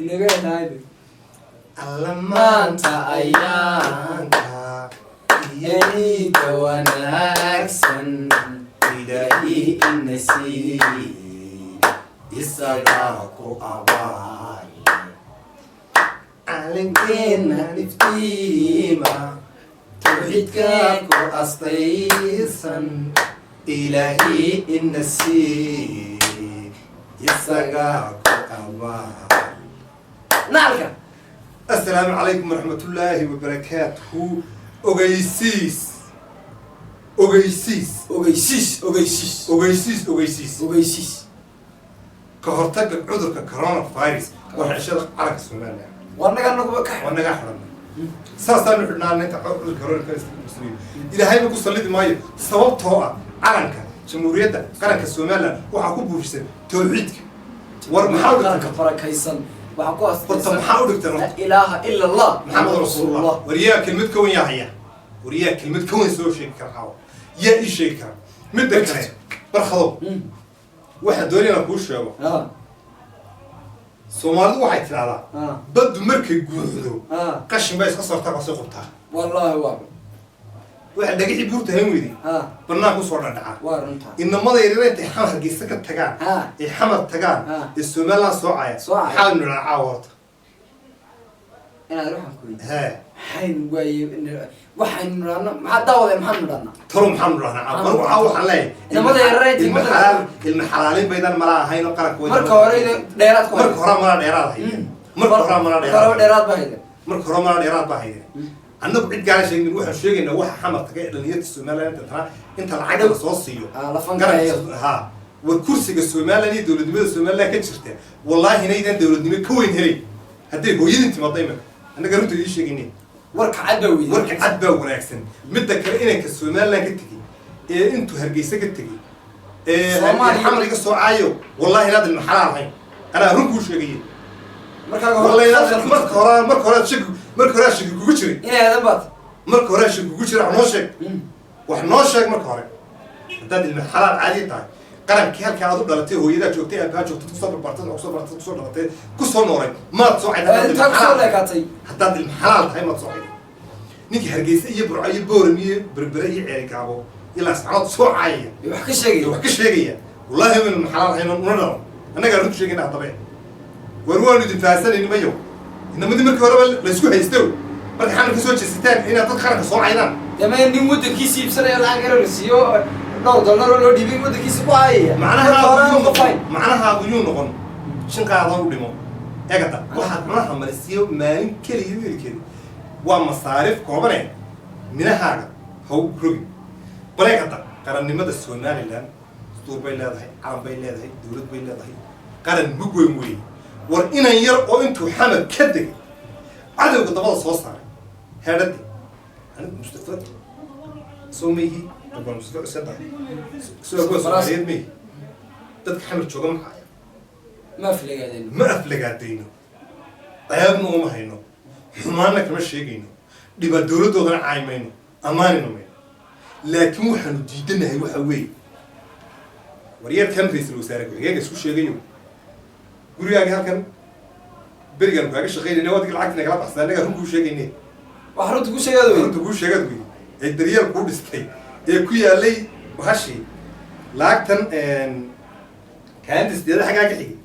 Inaga helaayde. Alla maanta ayaanka iyo ciidda wanaagsan Ilaahi ina siiyey, isagaa ku abaal. Calankeena iftiima, tawxiidka ku astaysan, Ilaahi ina sii, isagaa ku abaal. Nacalka. Assalaamu calaykum waraxmatullaahi wabarakaatuhu. Ogeysiis, ogeysiis. Ogeysiis, ogeysiis. Ogeysiis, ogeysiis. Ogeysiis. Ka hortagga cudurka coronavirus waa xishada calanka Somaliland. Waa naga naguba ka. Waa naga xidhan, saasaanu xidhnaa inta cudurka coronavirus. Ilaahayba ku sallidi maayo, sababtoo ah calanka Jamhuuriyadda Qaranka Somaliland waxaa ku buufisan tawxiidka. War maxaa u qaranka dhigtan? Barakaysan waxaa ku Horta astaysan maxaa u dhigtan horta? Laa ilaaha ila Allah. Maxamed rasuulullah. War yaa kelmad ka wen yaa haya? War yaa kelmad ka wen soo sheegi kara caawa? Yaa ii sheegi kara? Midda kale, Barkhadow, waxaan doonaya inaan kuu sheego. Soomaalidu waxay tidhahdaa, baddu markay guuxdo, qashin bay iska sortaa, kasoo qubtaa. Wallaahi waa. Waxa dhagixii buurta hayn weyday bannaan kusoo dhadhacaa. Waa runtaa. Inamada yaryar intay Xamar, Hargeysa ka tagaan, ay Xamar tagaan, ee Somaliland soo caya, Soo caya. maxaa nidhaa caawa horta? Inaad waxaan ku weydiin. Hee. Maxaynu waaye waxaynu nidhaahno? Maxaa daawadeen? Maxaanu nidhahnaa? Talo, maxaanu dhahnaa caawa? Anigu caawa waxaan leeyahay, Inamada yaryar ee ilma xalaal, ilma xalaalin baydan mala ahayn oo qaranka way Marka hore dheeraad ku Marka hore mala dheeraad hayeen. Marka hore mala Marka hore dheeraad. Dheeraad baa hayden. Marka hore mala dheeraad baa hayeen. Annagu cid gaara sheegin, waxaan sheegaynaa waxa Xamar taga ee dhalinyarta Somaliland intana inta lacag la soo siiyo La fangareeyo. Ha, war kursiga Somaliland iyo dowladnimada Somaliland ka jirta, wallaahi inaydaan dowladnimo ka weyn helay hadday hooyadin timaado imika. Annaga runta idiin sheegaynay. Warka cad baa weydiin. Warka cad baa wanaagsan. Midda kale, inanka Somaliland ka tegey ee intuu Hargeysa ka tegey ee Soomaaliya. Xamar iga soo caayo, wallahi inaad ilma xalaal ahayn, anaa run kuu sheegaya. Markaaga Wallahi inaad marka hore marka hore shaki kugu jiray. Inay aadan baad. Marka hore shaki kugu jira. Wax noo sheeg, wax noo sheeg. Marka hore haddaad ilma xalaal caadi tahay, qarankii halkii aad u dhalatay, hooyadaa joogtay, aabahaa joogtay, kusoo barbartay, kusoo bartay, kusoo dhalatay, kusoo noolay, maad soo cayday haddaad Intaa ilma kusoo xalaal. leekaatay. Haddaad ilma xalaal tahay, maad soo cayday ninkii Hargeysa iyo Burco iyo Booram iyo Berbere iyo Ceerigaabo ilaa Sacnood soo caayaya wax ka sheegaya, wax ka sheegaya, wallahi waynu ilma xalaal ahayn una dhalan. Annagaa runtu sheegayna. Haddaba war waanu idin fahansanayni mayo. Inamadii markii horeba laysku haysto, markay Xamar ka soo jeesataan inaad dad qaranka soo caydaan. Dee nin waddankiisa iibsanaya, lacag yaro la siiyo, dhowr dollar oo loo dhiibay, waddankiisa ku caayaya. Marka hore Macnahaagu aan qofayn. Macnahaagu yuu noqon shinqaadan u dhimo. Eegata, waxaad cunaha marisiyo maalin keliya wiilkeeda waa masaariif koobane, minahaaga ha u rogin. Bal eegata, qarannimada Somaliland dastuur bay leedahay, calan bay leedahay, dowlad bay leedahay, qaran mug weyn weeye. War inan yar oo intuu Xamar ka degay cadowga dabada soo saaray heedhadii, anigu Mustafa soo mayhi, abaan Mustafa Cuseen tahay, soo agwaa Soomaaliyeed mayhi, dadka Xamar jooga maxaa Ma aflagaadeen. Ma aflagaadayno, ceebna uma hayno, xumaanna kama sheegayno, dhibaa dowladdoodana caay mayno, ammaanina mayno, laakiin waxaanu diidanahay waxa weeye, waryarkan ra-iisul wasaare ku-xigeenka isku sheegayo, gurigaaga halkan berigaan kaaga shaqaynayna, waadigi lacagta nagala baxsaa. Annagaa run kuu sheegayne. Wax runta ku sheegaad wey. Runta kuu sheegaad wey ee daryeel kuu dhistay ee ku yaalay hashi laagtan kaalinta sideeda xaggaa ka xigay.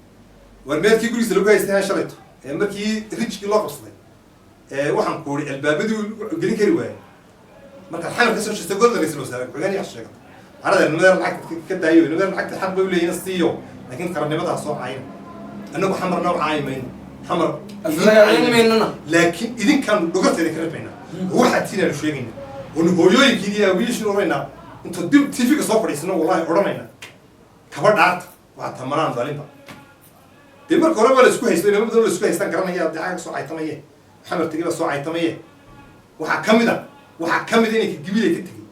War meelkii gurigiisa lagu haystay han shalayto ee markii rijkii loo qabsaday ee waxaan ku uri albaabadii gelin kari waayay, markaad Xamar ka soo jeestay golda ra-iisul wasaare ku-xigeen yaa sheegata arada nimadeer lacagta ka daayo, nimadeer lacagta xaq bay u leeyihin siiyo, laakiin qarannimadaa soo caayin. Annagu Xamarna u caayi mayno, Xamar Aflagaadayn maynana. Laakiin idinkaanu dhogorta idinka rifaynaa oo waxaa tiinaanu sheegayna oonu hooyooyinkiin iyo awiishin odhanaynaa. Intuu dib TV-ga soo fadhiisano, wallahi odhanayna kaba dhaarta waa tamaraan dhalinba. Dee marka hore baa la isku haysto, inama badan la isku haystaan garanaya, dee xagga soo caytamaye, Xamar tegey baa soo caytamaye. Waxaa ka mid a inanka Gibile ka tegey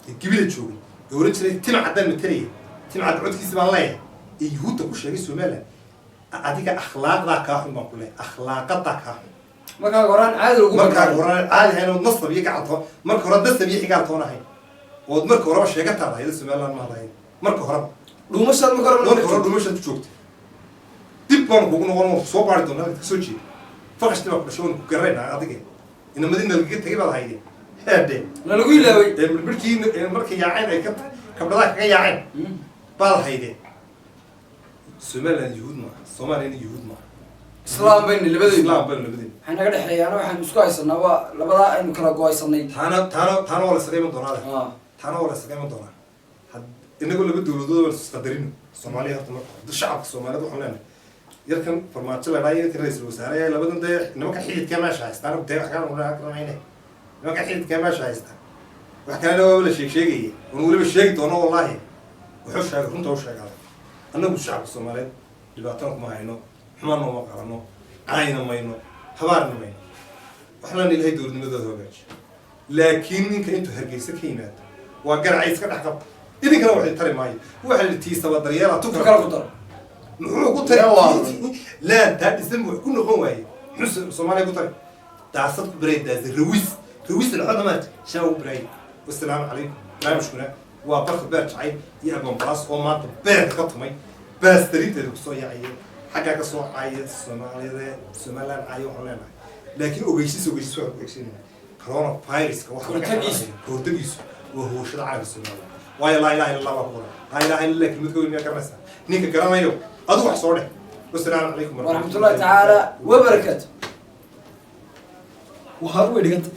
ee Gibile joogay ee oran jiray Tima Caddaan matalaya, Tima Cadda codkiisa baan leeyahay, ee Yuhuudda ku sheegay Somaliland. Adiga akhlaaqdaa kaa xun baan ku leeyahay, akhlaaqadaa kaa xun. Markaaga horaan caadi ugu Markaaga horaan caadi ahayn ood nasab iyo gacal toon, marka hore nasab iyo xigaal toon ahayn, ood marka horeba sheegataad ahayd Somaliland maad ahayn marka horeba. Dhuumashaad marka hore. Marka hore dhuumashaad ku joogtay. Dib baanu kugu noqon, waan soo baari doonaa halkaad kasoo jeeda. Faqashti baa ku dhashay, waanu ku garanaynaa. Adiga inamadii nalagaga tegay baad hayde heedhe. Na lagu ilaaway. Ee midhmidhkii markay yaaceen ay ka kabdhadaha kaga yaaceen baad haydeen. Somaliland yuhuud maaha, Soomaaliyana yuhuud maaha. Islaam baynu labadaydu. Islaam baynu labadaydu. Waxay naga dhexeeyaan, waxaynu isku haysanaa waa labadaa aynu kala go-aysanay. Taana waa la isaga iman doonaa. Taana waa la isaga iman doonaa. Inagoo laba dowladood baan isqadarino. Soomaaliya horta marka hore shacabka Soomaaliyeed waxaan leenahay, yarkan Farmaajo la dhahay, yarkan ra-iisul wasaare, labadan dee nimanka xididka meesha haystaan, dee wax kale garanayne, nimanka xididka meesha haysta, wax kalena waaba la sheeg sheegaya oon weliba sheegi doono. Wallaahi wuxuu sheegay runta u sheegada. Annagu shacabka Soomaaliyeed dhibaatana kuma hayno, xumaanna uma qabano, caayna mayno, habaarna mayno. Waxaan Ilahay dowladnimadooda hagaajiyo. Laakiin ninka intuu Hargeysa ka yimaado waa garacay iska dhex qabta, idinkana waxay tari maayo. Waxa la tiisaba daryeela tu kala ku daro. Muxuu ku tari laantaa dhisan? Wax ku noqon waaye muxuu Soomaaliya ku tari? Daasad ku biray, daasa rawis rawis lacodna maanta shaa ugu biray. Wasalaamu calaykum. Barnaamijkuna waa Barka Beer Jacayl iyo Abonbaas oo maanta beerka ka tumay, baastarinteeda kusoo yaacaya, xaggaa ka soo caaya Soomaaliyada, Somaliland caaya. Waxaan leenahay laakiin ogeysiis, ogeysiis waxaan ku ogeysiinayna corona viruska waxa laga Kahortagiisu. Kahortagiisu waa hooshada calanka Soomaaliya. Waayo laa ilaha illa Allah baa ku qoran. Laa ilaha illa Allah kelmad ka weyn miyaa garanaysaa? Ninka garanayo adigu wax soo dheh. Wasalaamu calaykum. Waraxmatullahi tacaala wabarakaatu. Waa way dhiganta.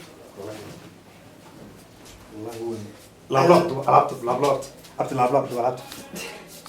Laablaabta, alaabta laablaabta, abti, laablaabta, alaabta.